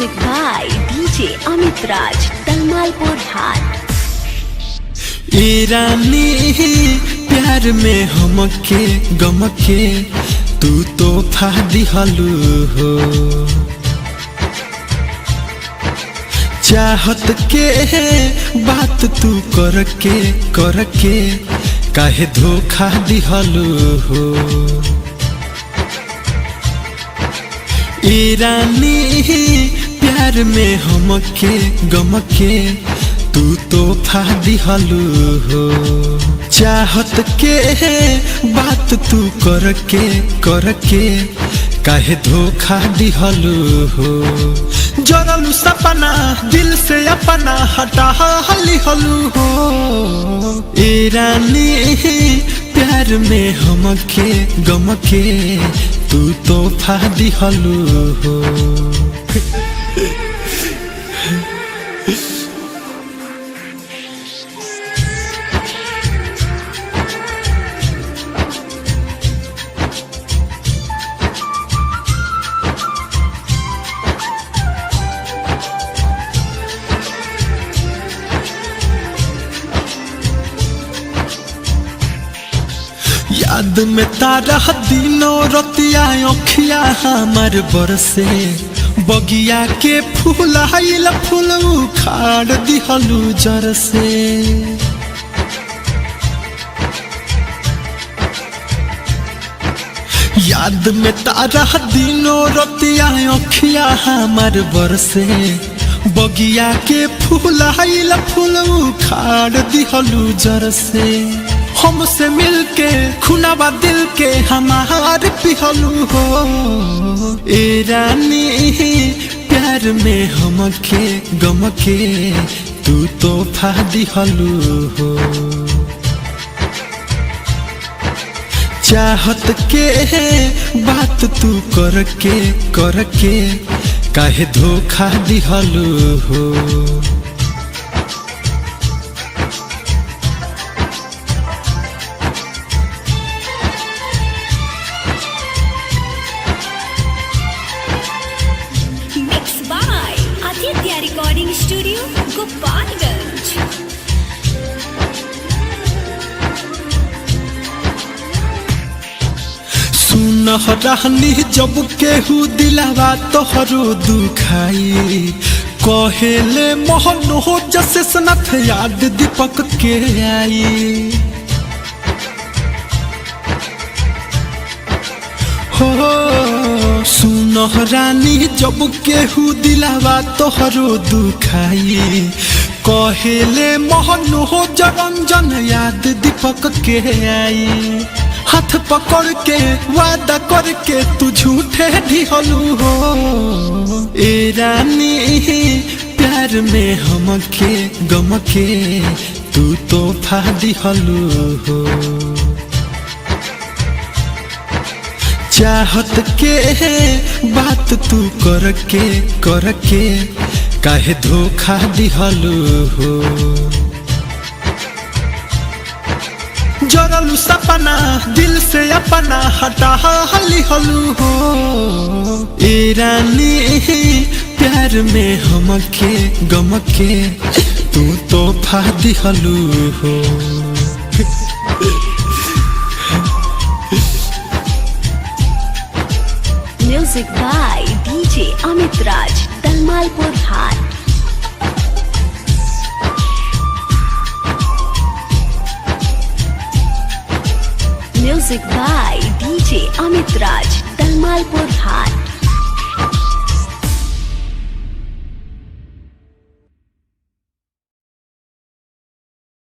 Music by DJ Amit Raj, Talmalpur Hat. ए रानी प्यार में हमके गमके तू तो दिहलू हो। चाहत के बात तू करके करके काहे धोखा दिहलू हो। ए रानी प्यार में हमके गमके तू तो दिहलू हो। चाहत के बात तू करके करके काहे धोखा दिहलू हो। जरलू सपना दिल से अपना हटा हली हलू हो। ए रानी प्यार में हमके गमके तू तो दिहलू हो। याद में तारा दिनो रतिया अखिया हमार बरसे, बगिया के फूल आइल फूल उखाड़ दिहलू जर से। याद में तारा दिनो रतिया अखिया हमार बरसे, बगिया के फूल आइल फूल उखाड़ दिहलू जर से। हमसे मिलके खुनावा दिल के हमार पिहलू हो। ए रानी प्यार में हमके गमके तू तो दिहलू हो। चाहत के बात तू करके करके काहे धोखा दिहलू हो। Mixed by Aditya Recording Studio, Gopalganj. सुन रहनी जब केहू दिलावा तोहरो दुखाई, कहेले मोहन हो जसे सनथ याद दीपक के आई। हो सुन रानी जब केहू दिलावा तोहरो दुखाई, कहेले मोहन हो जरंजन याद दीपक के आई। हाथ पकड़ के वादा करके तू झूठे ढिहलू हो। ए रानी प्यार में हमके गमके तू तो दिहलू हो। चाहत के बात तू करके करके काहे धोखा दिहलू हो। जरलू सपना दिल से अपना हटा हली हलू हो। ए रानी प्यार में हमके गमके तू तो दिहलू हो। Music by DJ Amit Raj, Talmalpur Hat. Music by DJ Amit Raj, Talmalpur Hat.